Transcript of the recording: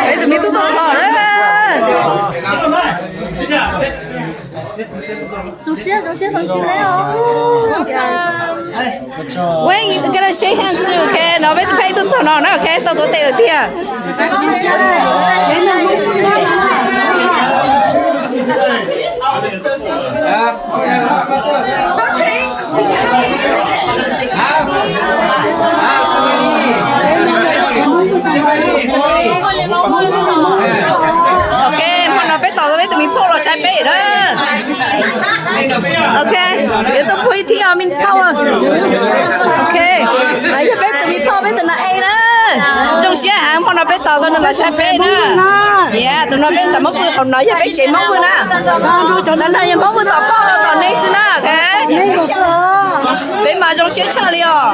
Peb tus me tub tuaj txog lawm. Zoo siab, zoo siab tau ntsib nej os. Web, gonna shake hands soon, ok? No peb tus pheej tuaj txog no na, ok? Tau tuav tes lawm tiag. Ok, hmo no peb tos tau peb tus me phauj los saib peb na. Ok, yuav tuaj phu ib thib os me phauj. Ok, yog peb tus me phauj peb tus na e na. Zoo siab heev, hmo no peb tos tau nws los saib peb na. Tus no peb ntxhais Hmoob Vwj, hauv no yog peb tsev Hmoob Vwj na. Ntawm no yog Hmoob Vwj tom koj tom neeg xwb na, ok. Peb mas zoo siab tshaj li os.